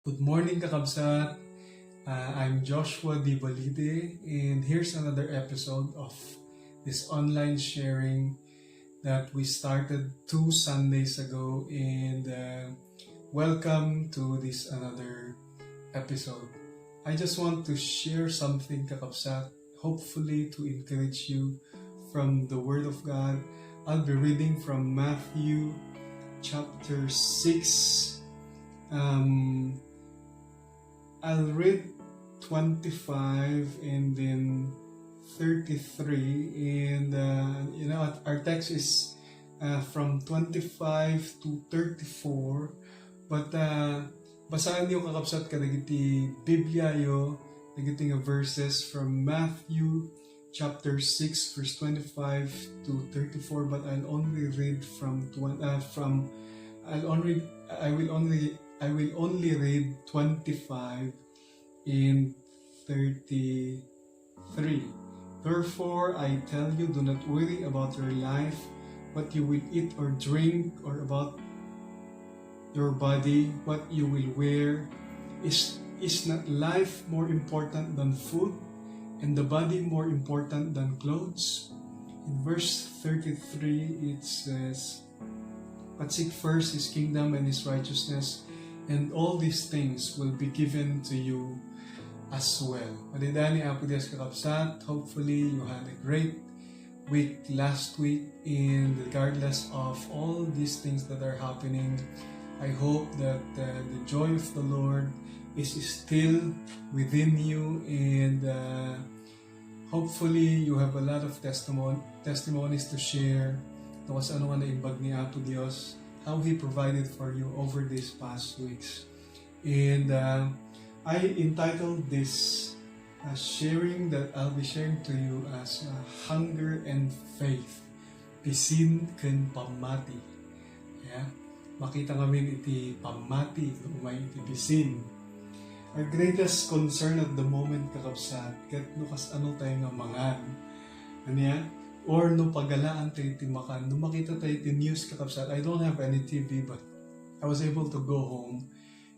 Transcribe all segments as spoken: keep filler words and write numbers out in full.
Good morning, kakabsat. Uh, I'm Joshua Di Balite, and here's another episode of this online sharing that we started two Sundays ago. And uh, welcome to this another episode. I just want to share something, kakabsat, hopefully to encourage you from the Word of God. I'll be reading from Matthew chapter six. Um, I'll read twenty-five and then thirty-three. And, uh, you know, our text is uh, from twenty-five to thirty-four. But uh, basaen niyo, kakabsat, kadagiti Biblia yo, dagiti nga verses from Matthew chapter six, verse twenty-five to thirty-four, but I'll only read from twen- uh, from I'll only I will only I will only read twenty-five and thirty-three. Therefore, I tell you, do not worry about your life, what you will eat or drink, or about your body, what you will wear. Is, is not life more important than food, and the body more important than clothes? In verse thirty-three, it says, "But seek first his kingdom and his righteousness, and all these things will be given to you as well." Madaydayaw ni Apo Dios, kakabsat. Hopefully, you had a great week last week, and regardless of all these things that are happening, I hope that uh, the joy of the Lord is still within you, and uh, hopefully you have a lot of testimon- testimonies to share. No kasano nga naimbag ni Apo Dios, how He provided for you over these past weeks. And uh, I entitled this uh, sharing that I'll be sharing to you as uh, Hunger and Faith, Bisin ken Pammati. Yeah? Makita ngamin iti pammati, no umay iti bisin. Our greatest concern at the moment, kakabsat, ket no kasano tayo nga mangan. Ania? Or no pagalaan tayo iti makan. No makita tayo iti news, kakabsat, I don't have any T V, but I was able to go home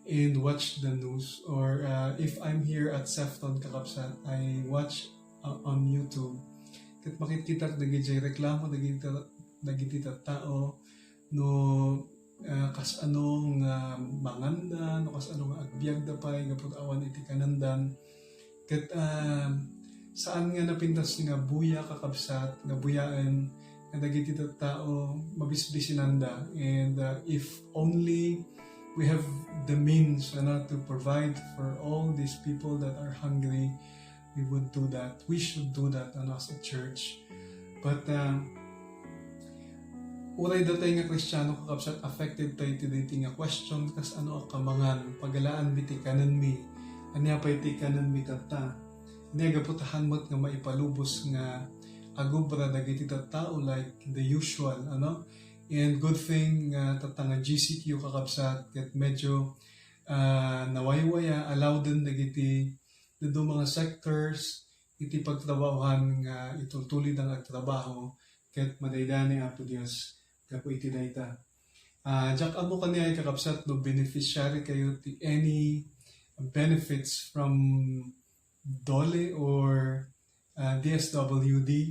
and watch the news. Or uh, if I'm here at Sefton, kakabsat, I watch uh, on YouTube. Ket makitkitak dagiti reklamo dagiti, dagiti tattao no ah, kas-ano nga manganda, no kas-ano nga agbiagda pay gapu ta awan iti kanendan. Ket ah, saan nga napintas nga buya, kakabsat, nga buyaen nga dagiti tattao mabisbisinanda. And ah, if only we have the means, ano, to provide for all these people that are hungry, we would do that. We should do that, ano, as a church. But uh, uray datay nga Kristiano, kakabsat, affected tayo iti daytoy nga question, kas-ano a kamangan, pagalaan mi ti kanenmi, ania pay ti kanenmi tatta? Ania gapu ta haan met nga maipalubos nga agubra dagiti tattao like the usual, ano? And good thing nga tatta nga G C Q, kakabsat, ket medyo ah, nawaywaya, alawden dagiti dadduma nga sectors iti pagtrabahoan nga itultulida nga agtrabaho, ket madaydayaw ni Apo Dios gapu iti dayta. Ah, diak ammo kaniay, kakabsat, no beneficiary kayo ti any benefits from DOLE or ah, D S W D,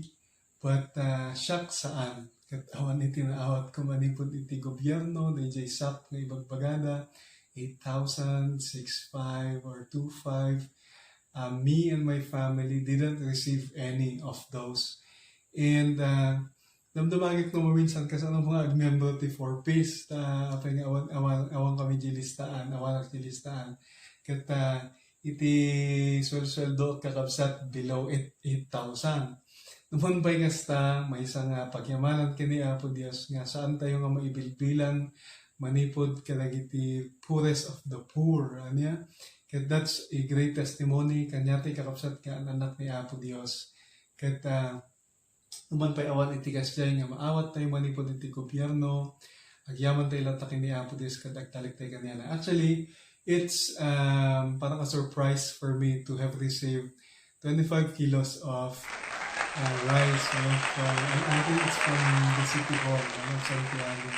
but ah, siak saan. Ket awan iti naawatko manipud iti gobierno, daydiay sap nga ibagbagada, eight thousand, six five, or two five. Ah, me and my family didn't receive any of those. And ah, damdamagek no maminsan kasano nga agmembro ti Four Ps, ta apay nga awan, awan, awan kami di listaan, awanak di listaan. Ket ah, iti suelsueldo, kakabsat, below eight, eight thousand. Numan pay kasta, maysa nga pagyamanan ken ni Apo Dios nga saan tayo nga maibilbilang manipud kadagiti poorest of the poor, ania? Ket that's a great testimony, kaniatay, kakabsat, nga an-annak ni Apo Dios. Ket ah, numan pay awan iti kasdiay nga maawat tayo manipud iti gobierno, agyaman tayo latta ken ni Apo Dios ket agtalek tayo kaniana. Actually, it's um, parang a surprise for me to have received twenty-five kilos of uh, rice, you know, from, I, I think it's from the City Hall, ano, Santiago.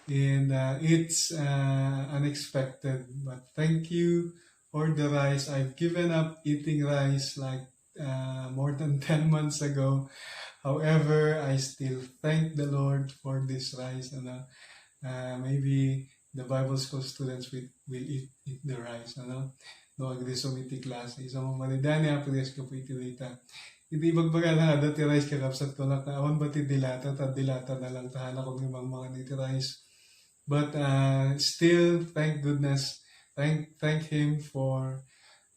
And uh, it's uh, unexpected. But thank you for the rice. I've given up eating rice like uh, more than ten months ago. However, I still thank the Lord for this rice. Ano? Uh, maybe the Bible school students will, will eat, eat the rice. Ano? No, agdesum iti klase. Isu a maridani, Apo Dios, kapu iti dayta. Iti ibagbaga na nga, dati rice, kakabsat ko, nak, awan ba ti dilata, ta dilata na lang, ta haan ko nga mangmangan iti rice. But uh, still, thank goodness, thank thank Him for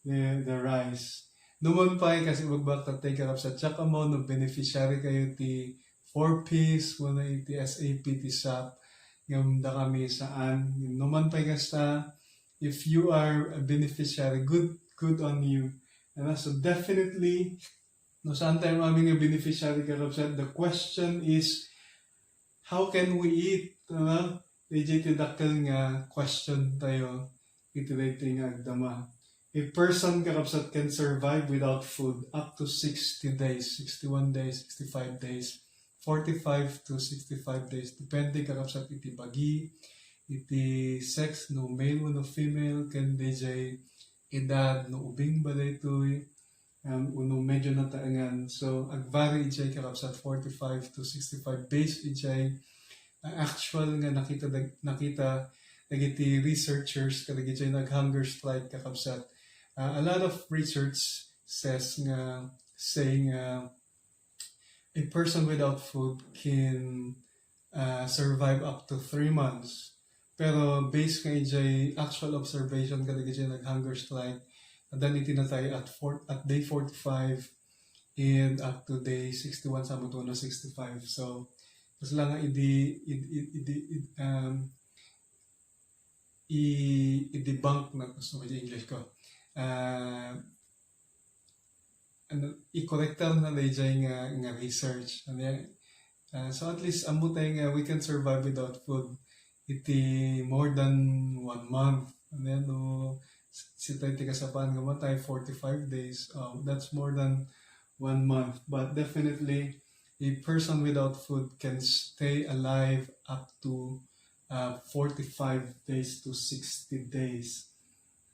the, the rice. Numan pay, kas ibagbagak tattay, kakabsat, check amount of beneficiary kayo ti four Ps, wano iti S A P ti sap, ngem dakami saan. Numan pay kasta, if you are a beneficiary, good good on you. And so definitely, no, saan tayo amin nga beneficiary, kakabsat, the question is, how can we eat? Ano? Medyo iti dakkel nga question tayo iti daytoy nga agdama. A person, kakabsat, can survive without food up to sixty days, sixty-one days, sixty-five days, forty-five to sixty-five days. Depende, kakabsat, iti bagi, iti sex, no male wenno female, ken dayjay edad, no ubing ba daytoy, um, wenno medyo nataengan. So, agvary idiay, kakabsat, forty-five to sixty-five based idiay, uh, actual nga nakita dag-, nakita dagiti researchers kadagiti nag-hunger strike, kakabsat. Uh, a lot of research says nga, say nga a person without food can uh, survive up to three months. Pero based nga idiay actual observation kadagiti nag-hunger strike, addan iti natay at four, at day forty-five and up to day sixty-one, sa muto na sixty-five. So, kasla nga idi, idi, idi, idi, um, i, i-debunk na, gusto ko yung English ko. Ah, ano, i-correctar na dayjay nga, nga research. Ano yan? Ah, so at least, ammo tayo nga we can survive without food iti more than one month. Ano yan? No, sitayo ti kasapaan nga matay, forty-five days. Um, that's more than one month. But definitely, a person without food can stay alive up to uh, forty-five days to sixty days.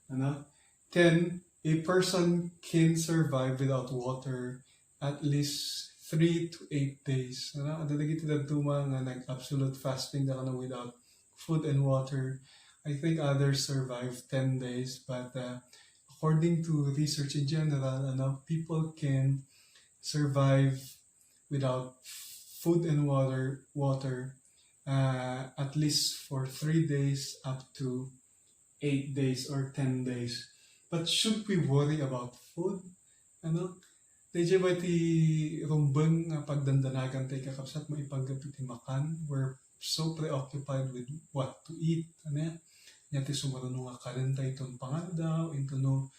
Ano? Then, a person can survive without water at least three to eight days. Ano? Adda dagiti dadduma nga nag-absolute fasting da kano without food and water. I think others survive ten days, but uh, according to research in general, ano, people can survive without food and water, water uh, at least for three days up to eight days or ten days. But should we worry about food? Ano? Dayjay ba ti rumbeng nga pagdandanagan tayo, kakabsat, maipanggep iti makan? We're so preoccupied with what to eat. Ano yan? Nia ti sumaruno nga kanen tayo ton pangaldaw, into no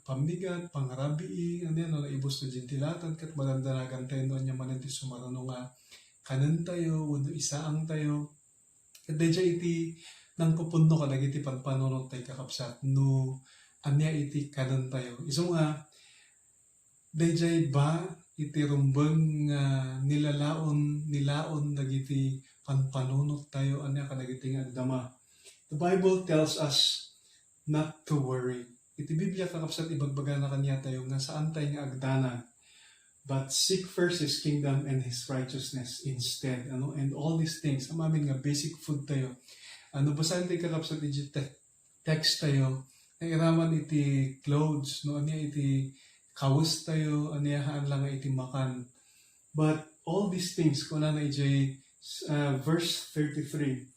pammigat, pangarabii, ano yan, no naibus to jentilatan, ket madandanagan tayo no ania manen ti sumaruno nga kanen tayo, wenno isaang tayo. Ket dayjay iti nangpupunno kadagiti panpanunot tayo, kakabsat, no ania iti kanen tayo. Isu nga, dayjay ba iti rumbeng nga nilalaon, nilaon dagiti panpanunot tayo, ania kadagiti nga agdama. The Bible tells us not to worry. Iti Biblia, kakabsat, ibagbagana kaniatayo nga saan tayo nga agdanag. But seek first His kingdom and His righteousness instead. Ano? And all these things, amin nga basic food tayo. Ano, basaen tayo, kakabsat, iti te-, text tayo, nairaman iti clothes, no? Ania iti kawes tayo, ania haan lang nga iti makan. But all these things, kunana iti uh, verse thirty-three,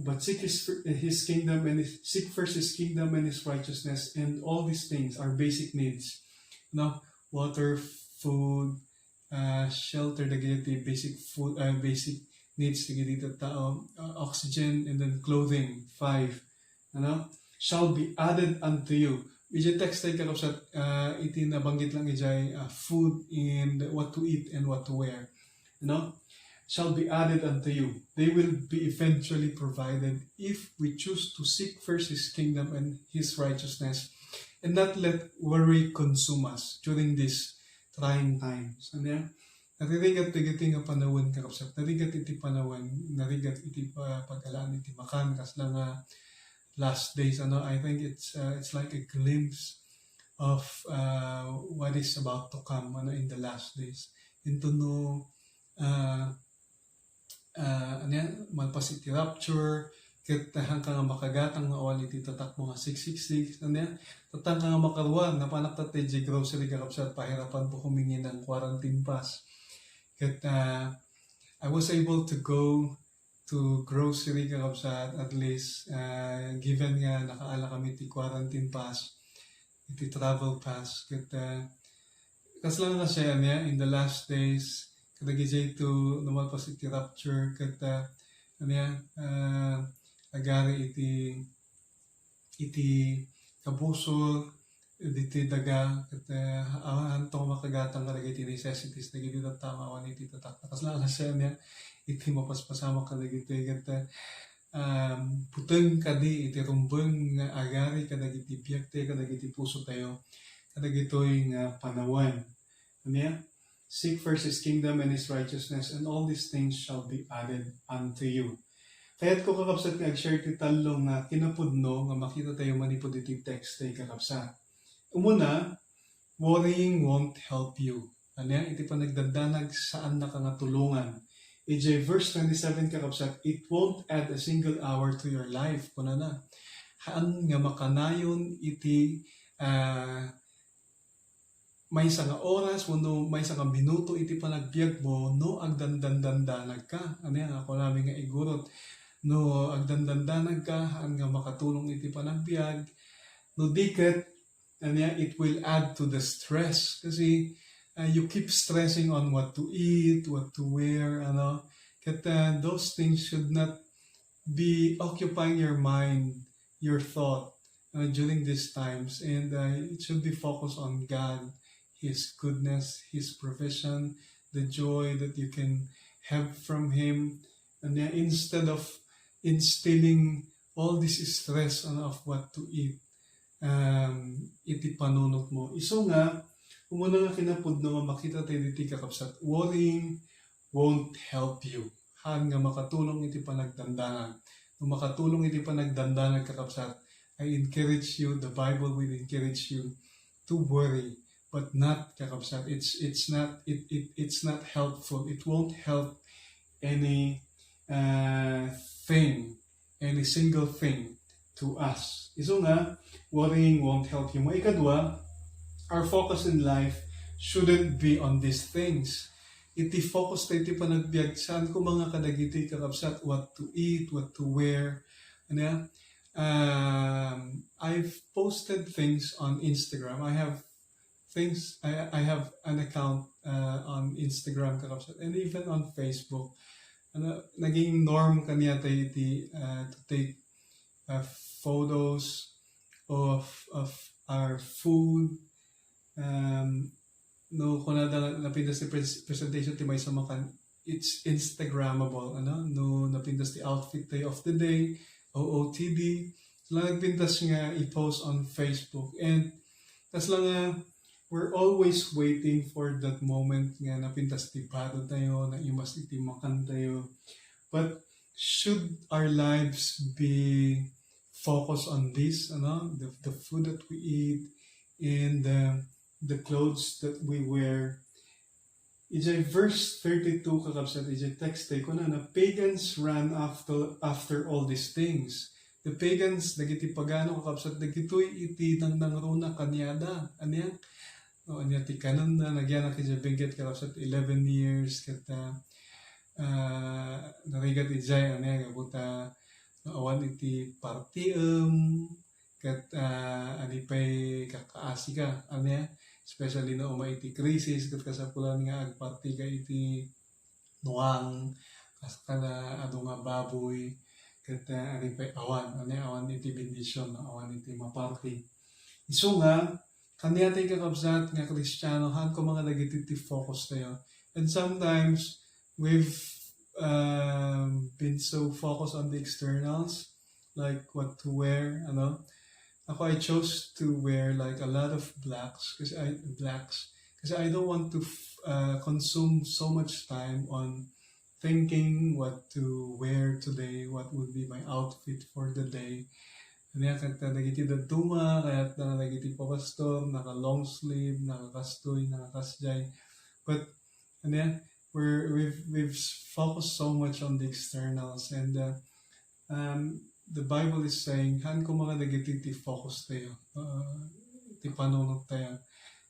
but seek his, his kingdom and his, seek first his kingdom and his righteousness, and all these things are basic needs. No, water, food, uh, shelter, dagiti basic food, uh, basic needs dagiti tao, uh, oxygen, and then clothing. Five, ano, shall be added unto you. Iti text tayo, kakabsat, uh, iti nabanggit lang iti uh, food and what to eat and what to wear. Ano? Shall be added unto you. They will be eventually provided if we choose to seek first His kingdom and His righteousness and not let worry consume us during these trying times. Ano yan? Naririgat dagiti nga panawen, kakabsat. Narigat iti panawen, narigat iti pa-, pagalaan iti makan, kasla nga last days, ano, I think it's, uh, it's like a glimpse of, uh, what is about to come, ano, in the last days. Into no, uh, uh, ano yan, malpas iti rapture, ket haanka nga makagatang nga awan iti tatakmo nga six six six, ano yan, tatangka nga makaruar, napanak ta ti grocery, kakabsat, pahirapanko humingi ng quarantine pass. Ket, uh, I was able to go to grocery, kakabsat, at least, uh, given nga nakaala kami ti quarantine pass, iti travel pass, ket, uh, kasla nga siya, ano yan, in the last days, kadagiti to, no malpas iti rapture, ket, uh, ano yan, uh, agari iti, iti kabusor, ditoy daga, ket, uh, awan to makagatang kadagiti necessities, dagiti tattao nga awan iti tatak. Kasla nga siya, ano yan, iti mapaspasamak kadagiti, ket, uh, um, buteng kadi iti rumbeng nga agari kadagiti biag ti kadagiti puso tayo, kadagitoy nga panawen. Ano yan? "Seek first his kingdom and his righteousness, and all these things shall be added unto you." Kayatko, kakabsat, nga ag-share ti tallo nga kinapudno nga makita tayo manipud iti text tayo, kakabsat. Umuna, worrying won't help you. Ania, iti panagdandanag, saannaka nga tulongan. Idiay verse twenty-seven, kakabsat, "It won't add a single hour to your life," kunana. Haan nga makanayon iti, ah, maysa nga oras wenno maysa nga minuto iti panagbiagmo no agdandandandanagka. Ania nga kunami nga igurot? No agdandandanagka, haan nga makatulong iti panagbiag. No di ket, ania, it will add to the stress kasi, uh, you keep stressing on what to eat, what to wear, ano. Ket, uh, those things should not be occupying your mind, your thought, uh, during these times, and, uh, it should be focused on God, His goodness, His provision, the joy that you can have from Him, and, uh, instead of instilling all this stress on of what to eat, um, iti panunotmo. Isu nga, umuna nga kinapudno nga makita tayo diti, kakabsat, worrying won't help you. Haan nga makatulong iti panagdandanag. No makatulong iti panagdandanag, kakabsat, I encourage you, the Bible will encourage you to worry, but not, kakabsat, it's, it's not, it, it, it's not helpful. It won't help any, uh, thing, any single thing to us. Isu nga, worrying won't help you. Maikadua, our focus in life shouldn't be on these things. Iti focus ta iti panagbiag, saan ko mga kadagiti, kakabsat, what to eat, what to wear. Ano yan? Um, I've posted things on Instagram. I have things, I, I have an account, uh, on Instagram, kakabsat, and even on Facebook. Ano, naging norm kaniya tayo iti, uh, to take, uh, photos of, of our food. Um, no, kunada napintas ti pres-, presentation ti maysa makan, it's Instagrammable, ano? No, napintas ti outfit tayo of the day, O O T D. So, nagpintas nga i-post on Facebook. And as lang nga, we're always waiting for that moment nga napintas ti bado tayo, naimas iti makan tayo. But should our lives be focused on this, ano? The, the food that we eat and the, the clothes that we wear. Idiay verse thirty-two, kakabsat, idiay text tayo, kunana, "Pagans run after, after all these things." The pagans, dagiti pagano, kakabsat, dagitoy iti nangnangruna kaniada. Ania? O, ania ti kanenna, nagyanak idiay bingket, kakabsat, eleven years, ket, ah, ah, narigat idiay, ania, gapu ta, no, awan iti partiem, ket, ah, ania pay kakaasika, ania, especially no umay iti krisis, ket kasapulan nga agpartika iti nuang, kas-, kada adu nga baboy, ket, ah, ania pay awan, ania, awan iti bendision, awan iti maparti. Isu nga, kaniatayo, kakabsat, nga Kristiano, haan ko mga dagiti ti focus tayo. And sometimes, we've, um, been so focused on the externals, like what to wear, ano. Ako, I chose to wear, like, a lot of blacks, kasi I, blacks, Kasi I don't want to f- uh, consume so much time on thinking what to wear today, what would be my outfit for the day. Ania, kayat dagiti dadduma, kayat dagiti papastor, naka long sleeve, naka kastoy, naka kasjay. But, ania, we're, we've, we've focused so much on the externals, and uh, um, the Bible is saying, haan koma nga dagiti ti focus tayo, uh, ti panunot tayo,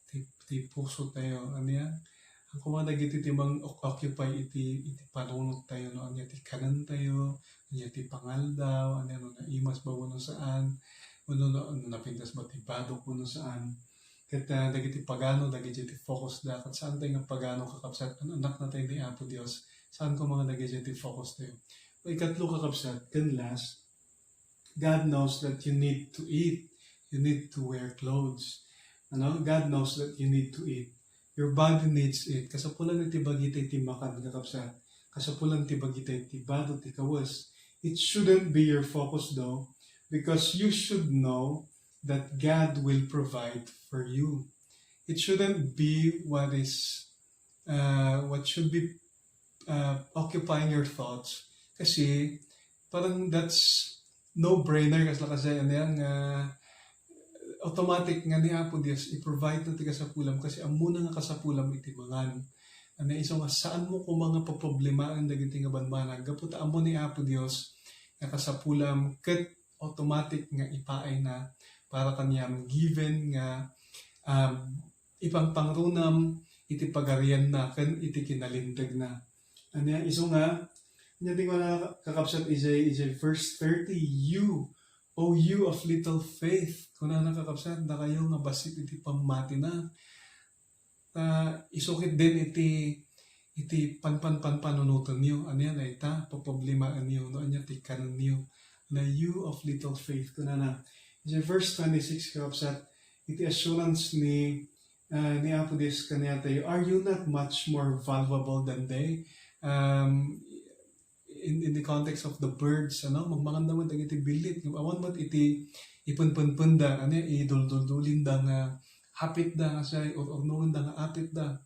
ti, ti puso tayo, ania? Haan koma dagiti ti mang occupy iti, iti panunot tayo, no? Ania ti kanen tayo, ania ti pangaldaw, ania no naimas ba wenno saan, wenno no, no napintas ba ti badok wenno saan. Ket, ah, dagiti pagano, dagiti ti focus da, ket saan tayo nga pagano, kakabsat, an-, anak na tayo ni Apo Dios, saan koma nga dagiti ti focus tayo. Ikatlo, kakabsat, ken last, God knows that you need to eat, you need to wear clothes. Ano? God knows that you need to eat. Your body needs it. Kasapulan iti bagita iti makan, kakabsat. Kasapulan ti bagita iti bado ti kawes. It shouldn't be your focus though, because you should know that God will provide for you. It shouldn't be what is, uh, what should be, uh, occupying your thoughts. Kasi parang that's no-brainer, kasla kasi ano yan, nga automatic nga ni Apo Dios i-provide na ti kasapulam kasi ammona nga kasapulam iti mangan. Ano, isu nga saan mo koma nga paproblemaen dagiti nga banbanag gapu ta ammo ni Apo Dios nga kasapulam ket automatic nga ipaay na para kaniam, given nga, um, ipangpangrunam iti pagarianna ken iti kinalinteg na. Ania, isu nga, ania ti kuna, kakabsat, ijay, ijay verse thirty, "You, O you of little faith," kunana, kakabsat, dakayo nga bassit iti pammatina. Ta isu ketdin iti, iti panpan-, panpanunotenyo. Ania dayta? Poproblemaenyo no ania ti kanenyo. Na, "You of little faith," kunana. Iti verse twenty-six, kakabsat, iti assurance ni, ah, ni Apo Dios kaniatayo, "Are you not much more valuable than they?" Um, in, in the context of the birds, ano, magmanganda met dagiti billit. Awan met iti ipenpenpenda, ano, idulduldulinda nga apitda, nga say, ur-urnonginda nga apitda.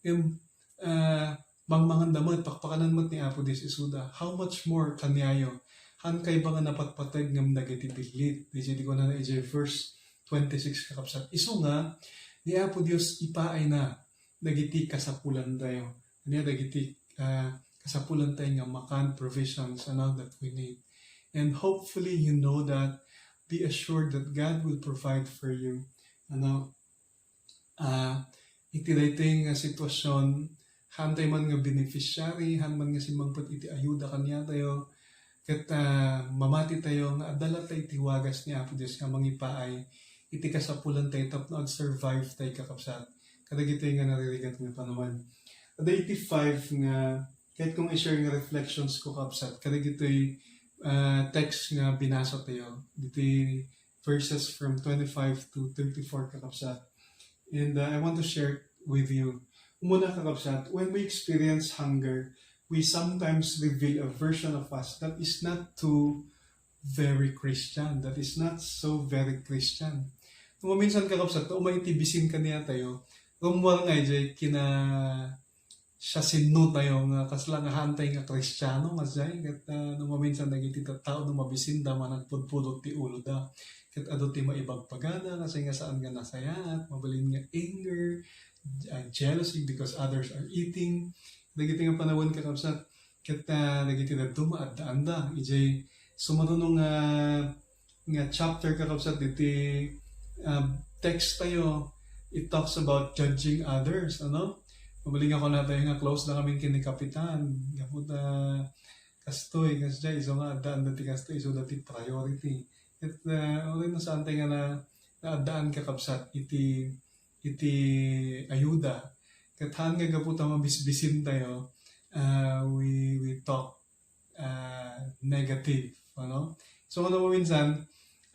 Em, ah, mangmanganda met, pakpakanan met ni Apo Dios isuda. How much more kaniayo? Haan kay ba nga napatpateg ngem dagiti billit? Iti, iti kunana iti verse twenty-six, kakabsat. Isu nga, ni Apo Dios ipaayna dagiti kasapulantayo. Ania dagiti, ah, kasapulantayo nga makan, provisions, ano, that we need. And hopefully, you know that, be assured that God will provide for you. Ano, ah, iti daytoy nga sitwasyon, haantay man nga beneficiary, haan man nga simmangpet iti ayuda kaniatayo, ket, ah, mamati tayo nga adda latta iti wagas ni Apo Dios nga mangipaay iti kasapulantayo tapno ag-survive tayo, kakabsat, kadagitoy nga naririgat nga panawen. Adda iti five nga, ket kung i-share nga reflections ko, kakabsat, kadagitoy, ah, text nga binasa tayo, ditoy verses from twenty-five to thirty-four, kakabsat. And, uh, I want to share it with you. Umuna, kakabsat, when we experience hunger, we sometimes reveal a version of us that is not too very Christian, that is not so very Christian. No maminsan, kakabsat, ta umay iti bisin kaniatayo, rummuar nga ijay kina siasinotayo nga kasla nga haantay nga Kristiano, nga say, ket, ah, no maminsan dagiti tattao no mabisinda, managpudpudot ti uloda. Ket adu ti maibagpagada, nga say nga saan nga nasayaat, mabalin nga anger, ah, jealousy because others are eating. Dagiti nga panawen, kakabsat, ket, ah, dagiti dadduma, addaanda. Ijay sumaruno nga nga chapter, kakabsat, diti, ah, text tayo, it talks about judging others, ano? Mabalin nga kunatayo nga close da ngamin ken ni Kapitan. Gapu ta kastoy, kasdiay, isu nga addaan dati kastoy, isu dati priority. Ket, ah, uray no saan tayo nga na, naaddaan, kakabsat, iti, iti ayuda. Ket haan nga gapu ta mabisbisin tayo, ah, we, we talk ah, negative, ano? So, ano, maminsan,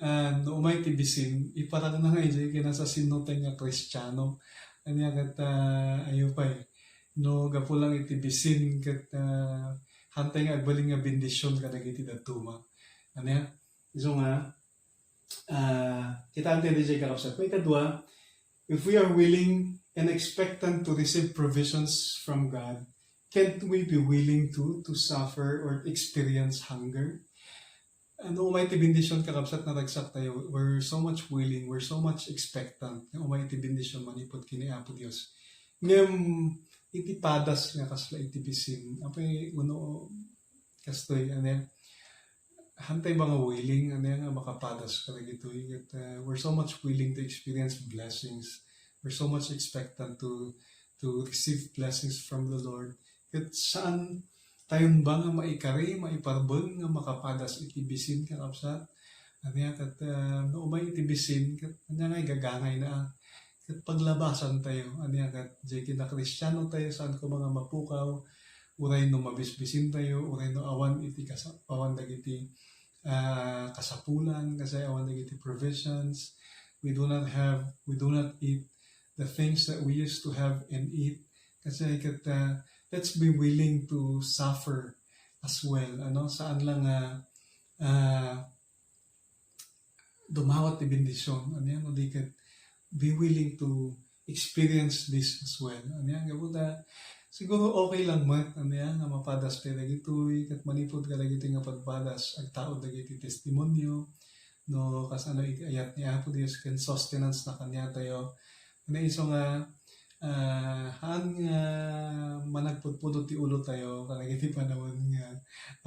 ah, no umay ti bisin, iparang na nga iti kinasasinotayo nga Kristiano. Ania ket, ah, ayo pay, no gapu lang iti bisin ket, ah, haantay nga agbalin nga bendision kadagiti dadduma. Ania? Isu nga, ah, kitaentayo daydiay, kakabsat. Maikadua, If we are willing and expectant to receive provisions from God, can't we be willing to to suffer or experience hunger? Ano, umay ti bendisyon, kakabsat, naragsak tayo. We're so much willing, we're so much expectant nga umay ti bendisyon manipud ken ni Apo Dios. Ngem iti padas nga kasla iti bisin, apay, uno, kastoy, ano, hantay ba nga willing, ano, nga makapadas kadagitoy? Ket, uh, we're so much willing to experience blessings. We're so much expectant to to receive blessings from the Lord. Ket saan tayon ba nga maikari, maiparbeng nga makapadas iti bisin, kakabsat? Ania ket, ah, no umay iti bisin, ket ania nga igagangayna, ah. Ket paglabasan tayo, ania ket diay kina-Kristiano tayo, saan koma nga mapukaw, uray no mabisbisin tayo, uray no awan iti kasa-, awan dagiti, ah, kasapulan, kasi awan dagiti provisions. We do not have, we do not eat the things that we used to have and eat. Kasi ket, ah, let's be willing to suffer as well, ano? Saan lang nga, ah, dumawat ti bendisyon, ano yan? O di ket, be willing to experience this as well. Ano yan? Gapu ta, siguro okay lang met, ano yan, nga mapadas tayo dagitoy, ket manipud kadagitoy nga pagpadas, agtaud dagiti testimonio, no, kas ano iti ayat ni Apo Dios ken sustenance na kaniatayo. Ano iso nga, ah, haan nga managpudpudot ti ulo tayo kadagiti panawen nga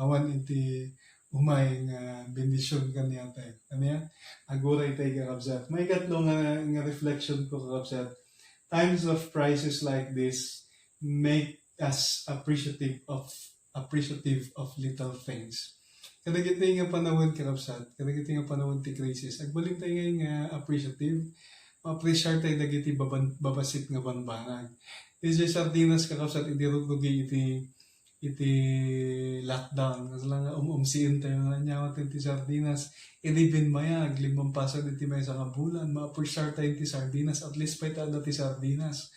awan iti umay nga bendisyon kaniatayo. Ano yan? Aguray tayo, kakabsat. Maikatlo nga, nga reflection ko, kakabsat. Times of crisis like this make us appreciative of appreciative of little things. Kadagiti nga panawen, kakabsat, kadagiti nga panawen ti crisis, agbalin tayo nga appreciative, ma-appreciate tayo dagiti baban-, babassit nga banbanag. Iti sardinas, kakabsat, idi rugrugi iti, iti lockdown, kasla nga um-, umsien tayo nga ania met ti sardinas. Idi binmayag, limmampasan iti maysa nga bulan, ma-appreciate tayo ti sardinas, at least pay ta adda ti sardinas.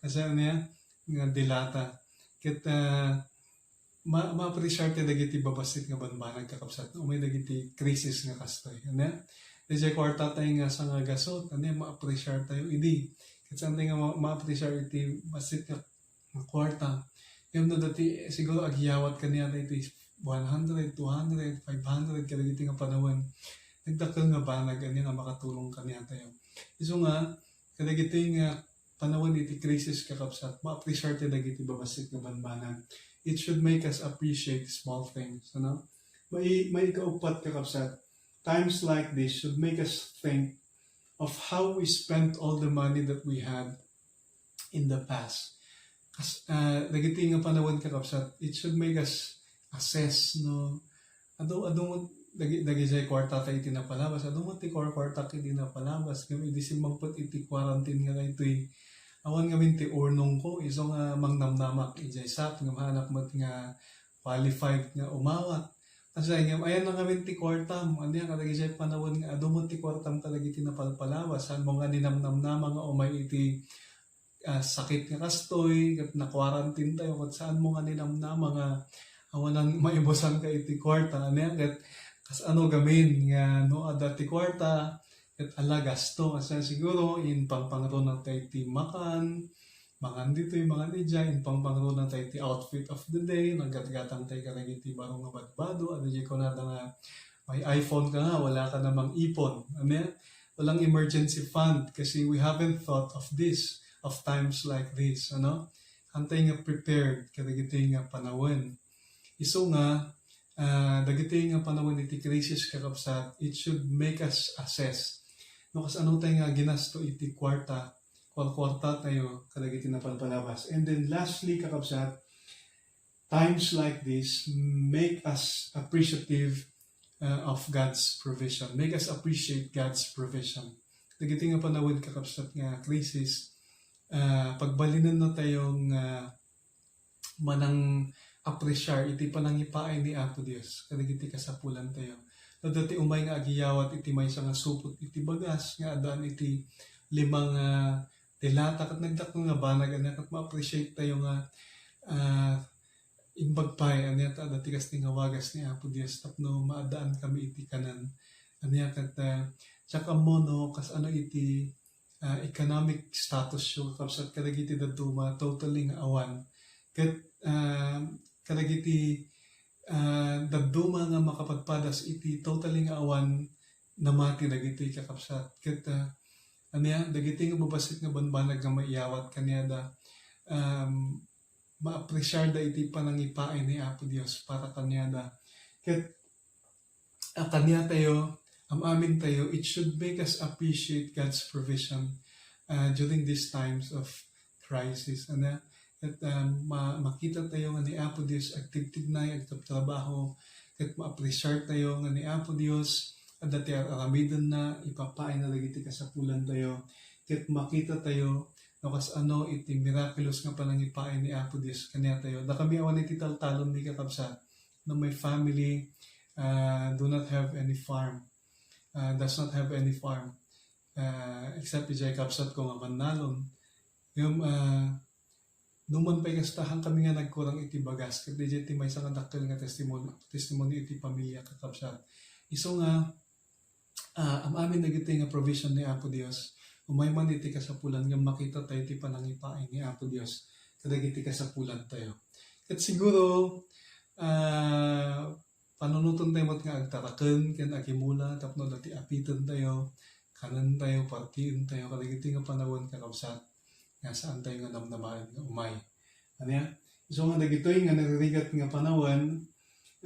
Kasi ano yan? Nga dilata. Ket, ah, ma-, ma-appreciate tayo dagiti babassit nga banbanag, kakabsat, no? Umay dagiti crisis nga kastoy. Ano? Diay kuarta tayo nga sanga gasut, ano? Ma-appreciate tayo idi. Ket saan tayo nga ma-, ma-appreciate iti bassit nga, nga kuarta? Ngem no dati, siguro agyawat kaniatayo iti one hundred, two hundred, five hundred, kadagiti nga panawen. Nagdakkel nga banag, ano, nga makatulong kaniatayo. Isu nga, kadagiti nga panawen iti crisis, kakabsat, ma-appreciate dagiti babassit nga banbanag. It should make us appreciate small things, ano? Mai-, maikaupat, kakabsat, times like this should make us think of how we spent all the money that we had in the past. Kas-, ah, dagiti nga panawen, kakabsat, it should make us assess, no? Adu-, adu met dagi-, dagiti kuarta ta iti napalabas. Adu met ti kuar-, kuartak iti napalabas. Ngem idi simmangpet iti quarantine nga daytoy, awan ngamin ti urnongko, isu nga mangnamnamak idiay sap, ngem haanak met nga qualified nga umawat. Kasi ngem ayanna ngamin ti kuartam, ania kadagiti panawen nga adu met ti kuartam kadagiti napalpalabas, saanmo nga ninamnamnama nga umay iti ah, sakit nga kastoy, ket na-quarantine tayo, ket saanmo nga ninamnama nga awanan maibusanka iti kuarta, ania, ket kas ano gamin nga no adda ti kuarta, ket ala gasto, kasla siguro, impangpangruna tayo ti makan, mangan ditoy, mangan idiay, impangpangruna tayo ti outfit of the day, naggatgatang tayo kadagiti baro nga badbado, ano diay kunada nga, may iPhone ka nga, wala ka namang ipon, ania, walang emergency fund kasi we haven't thought of this, of times like this, ano? Hantay nga prepared kadagitoy nga panawen. Isu nga, ah, dagitoy nga panawen iti crisis, kakabsat, it should make us assess no kas ano tayo nga ginasto iti kuarta, kuarkuarta tayo kadagiti napalpalabas. And then lastly, kakabsat, times like this make us appreciative, uh, of God's provision. Make us appreciate God's provision. Dagiti nga panawen, kakabsat, nga crisis, ah, pagbalinenna tayo nga manang-appreciate iti panangipaay ni Apo Dios kadagiti kasapulan tayo. No, dati umay nga agiyawat iti maysa nga supot iti bagas nga addaan iti lima nga delata ket nagdakkel nga banag, ania, ket ma-appreciate tayo nga, ah, imbag pay, ania, ta adda ti kasta nga wagas ni Apo Dios tapno maaddaankamin iti kanen. Ania, ket, ah, diak ammo no kas ano iti, ah, economic statusyo, kakabsat, kadagiti dadduma, totally nga awan. Ket, ah, kadagiti, ah, dadduma nga makapadpadas iti totally nga awan, namati dagitoy, kakabsat. Ket, ah, ania, dagitoy nga babassit nga banbanag nga maiyawat kaniada, um, maapresiarda iti panangipaay ni Apo Dios para kaniada. Ket, ah, kaniatayo, am-amintayo, it should make us appreciate God's provision, ah, during these times of crisis. Ana, ket, ah, ma-, makitatayo nga ni Apo Dios agtigtignay, agtratrabaho, ket maapresiartayo nga ni Apo Dios adda ti ar-aramidenna, ipapaayna dagiti kasapulantayo, ket makitatayo no kasano iti miraculous nga panangipaay ni Apo Dios kaniatayo. Dakami awan iti taltalon, mi kakabsat, no my family, ah, do not have any farm, ah, does not have any farm, ah, except idiay kabsatko nga Mannalon. Ngem, ah, numan pay kasta, haankami nga nagkurang iti bagas, ket idiay ti maysa nga dakkel nga testimony, testimony iti pamilya, kakabsat. Isu nga, ah, am-amin dagitoy nga provision ni Apo Dios. Umay man iti kasapulan nga makitatayo ti panangipaay ni Apo Dios kadagiti kasapulantayo. Ket siguro, ah, panunoten tayo met nga agtaraken ken agimula tapno adda ti apiten tayo, kanen tayo, partien tayo kadagitoy nga panawen, kakabsat, nga saan tayo nga namnamaen nga umay. Ania? Isu nga dagitoy nga naririgat nga panawen,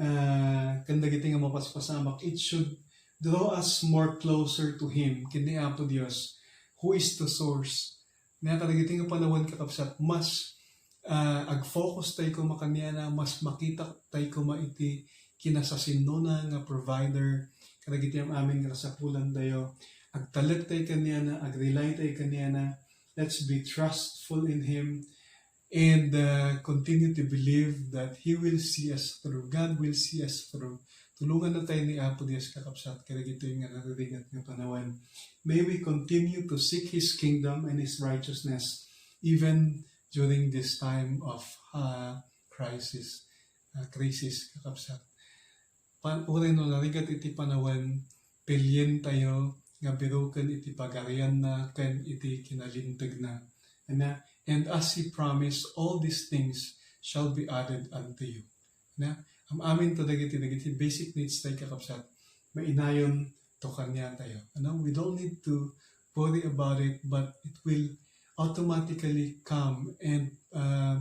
ah, ken dagitoy nga mapaspasamak, it should draw us more closer to Him, ken ni Apo Dios, who is the source. Nga kadagitoy nga panawen, kakabsat, mas, ah, ag-focus tayo koma kaniana, mas makita tayo koma iti kinasasinnona nga provider kadagiti am-amin nga kasapulantayo. Agtalek tayo kaniana, ag-rely tayo kaniana. Let's be trustful in Him and, uh, continue to believe that He will see us through. God will see us through. Tulongana tayo ni Apo Dios, kakabsat, kadagitoy nga naririgat nga panawen. May we continue to seek His kingdom and His righteousness even during this time of, uh, crisis, uh, crisis, kakabsat. Pan-, uray no narigat iti panawen, pilien tayo nga biroken iti pagarianna ken iti kinalintegna. Ana, "And as He promised, all these things shall be added unto you." Na, am-amin to dagiti, dagiti basic needs tayo, kakabsat. Mainayon to kaniatayo. Ano, we don't need to worry about it, but it will automatically come and, uh,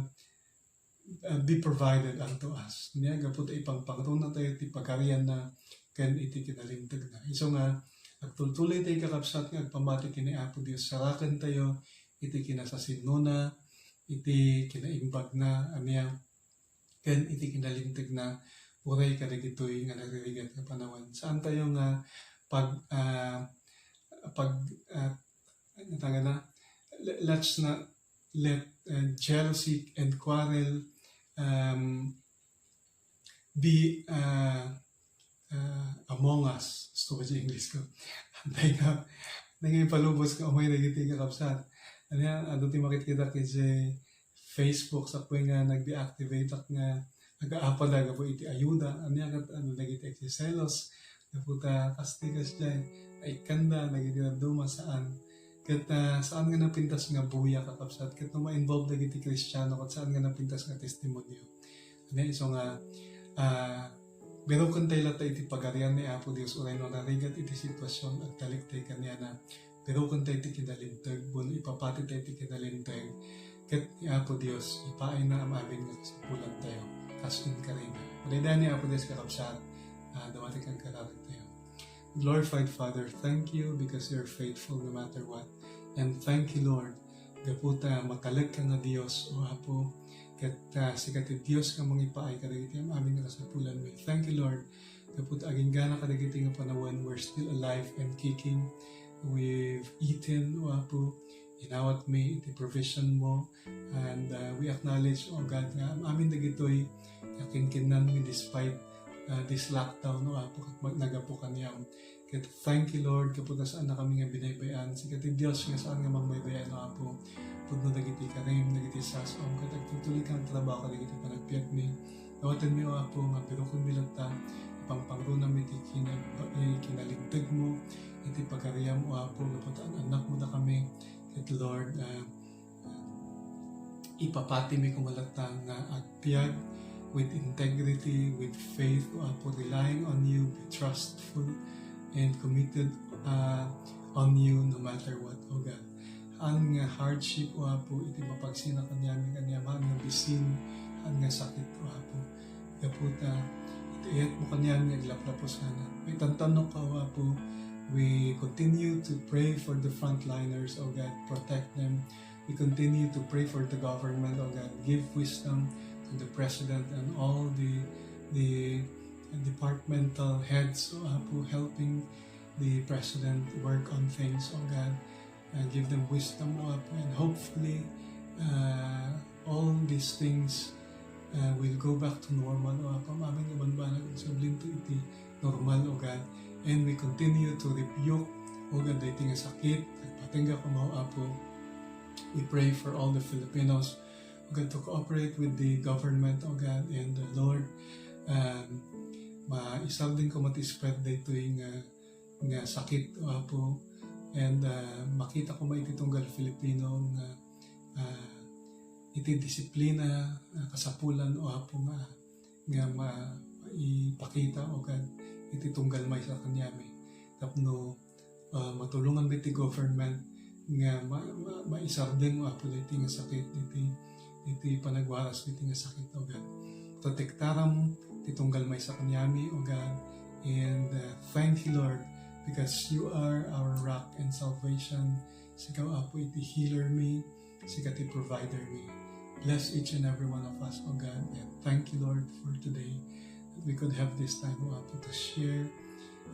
uh, be provided unto us. Nia, gapu ta ipangpangruna tayo ti pagarianna ken iti kinalintegna. Isu nga, agtultuloy tayo, kakabsat, nga agpamati ken ni Apo Dios. Saraken tayo iti kinasasinnona, iti kinaimbagna, ania, ken iti kinalintegna, uray kadagitoy nga naririgat nga panawen. Saan tayo nga pag, ah, pag, ah, ano tawag na? Le-, let's not let, uh, jealousy and quarrel, um, be, uh, uh, among us. Gusto ko sa English ko. Dahil nga, dahil nga ipalubos ka, umay dagiti kakabsat. Ano yan? Ano ti makikita ken sa Facebook, sa nga nag-deactivate ak nga nag-aapada gapu iti ayuda. Ano yan? Ano dagiti agsiselos? Gapu ta, kasti, kasdiay, ay kanda, dagiti dadduma, saan. Ket, ah, saan nga napintas nga buya, kakabsat. Ket no ma-involve dagiti Kristiano, ket saan nga napintas nga testimonio. Ania, isu nga, ah, biroken tayo latta iti pagarian ni Apo Dios, uray no narigat iti sitwasyon, agtalek tayo kaniana. Biroken tayo iti kinalinteg, wenno ipapati tayo iti kinalinteg. Ket ni Apo Dios, ipaayna am-amin nga kasapulan tayo, kas inkarina. Madaydayaw ni Apo Dios, kakabsat, ah, dumati ken kararag tayo. Glorified Father, thank you because you're faithful no matter what. And thank you, Lord, gapu ta matalek ka nga Dios, O Apo. Ket, ah, sika ti Dios nga mangipaay kadagiti am-amin nga kasapulanmi. Thank you, Lord, gapu ta aginggana kadagiti nga panawen, we're still alive and kicking. We've eaten, O Apo. Inawatmi iti provision mo. And, uh, we acknowledge, O God, nga am-amin dagitoy nga kinkinnanmi despite, uh, this lockdown, O Apo, ket mag-, nagapu kaniam. Ket thank you, Lord, gapu ta saannakami nga binaybay-an. Sika ti Dios nga saan nga mangbaybay-an, O Apo. Pudno dagiti karim, dagiti sas-om, ket agtultuloy nga agtrabaho kadagiti panagbiagmi. Dawatenmi, O Apo, nga birokenmi latta, ipangpangrunam iti kina-, eh, kinalinteg mo, iti Pagariam, O Apo, gapu ta an-annakmo dakami. Ket Lord, ah, ipapatimi koma latta nga agbiag with integrity, with faith, O Apo, relying on you, be trustful and committed, ah, on you no matter what, O God. Haan nga hardship, O Apo, iti mapagsina kaniami, kaniam, haan nga bisin, haan nga sakit, O Apo. Gapu ta, iti ayatmo kaniami nga aglaplapos nga anak. Maitantannok ka, O Apo. We continue to pray for the frontliners, O God. Protect them. We continue to pray for the government, O God. Give wisdom to the president and all the, the departmental heads, O Apo, helping the president work on things, O God. Uh, give them wisdom, O Apo, and hopefully, uh, all these things, uh, will go back to normal, O Apo. Amin nga banbanag, agsublinto iti normal, O God. And we continue to rebuke, O God, daytoy nga sakit. Agpatengga koma, O Apo. We pray for all the Filipinos, O God, to cooperate with the government, O God, and, uh, Lord, um, maisardeng koma ti spread daytoy nga, nga sakit, O Apo. And, uh, makita koma iti tunggal Filipino nga, uh, iti disiplina, uh, kasapulan, O Apo, nga, nga ma-, maipakita, O God, iti tunggal maysa kaniami. Tapno, uh, matulongan mi ti government nga ma-, ma-, maisardeng, O Apo, daytoy nga sakit, iti, iti panagwaras daytoy nga sakit, O God. Protektaram ti tunggal maysa kaniami, O God. And, uh, thank you, Lord, because you are our rock and salvation. Sika, O Apo, iti healer mi, sika ti provider mi. Bless each and every one of us, O God, and thank you, Lord, for today, that we could have this time, O Apo, to share,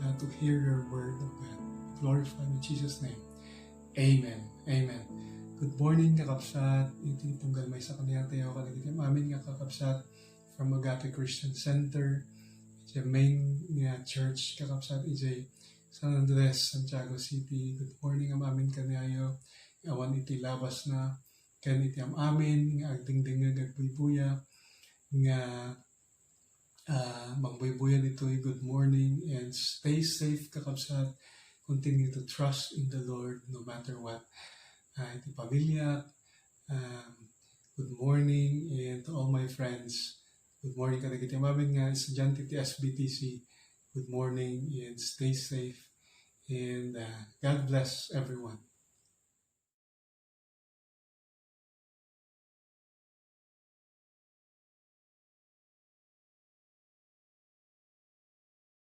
uh, to hear your word, O God. Glorify in Jesus' name. Amen. Amen. Good morning, kakabsat. Iti tunggal maysa kaniatayo, kadagiti amin nga kakabsat from Agape Christian Center, iti main nga church, kakabsat, iti San Andres, Santiago City. Good morning, am-amin kaniayo, awan iti labasna, ken iti am-amin nga agdingdingngeg, agbuybuya, nga, ah, magbuybuya ditoy. Good morning and stay safe, kakabsat. Continue to trust in the Lord no matter what. Ah, iti pamilya, um, good morning, and to all my friends. Good morning kadagiti amin nga estudiante ti S B T C. Good morning and stay safe. And, uh, God bless everyone.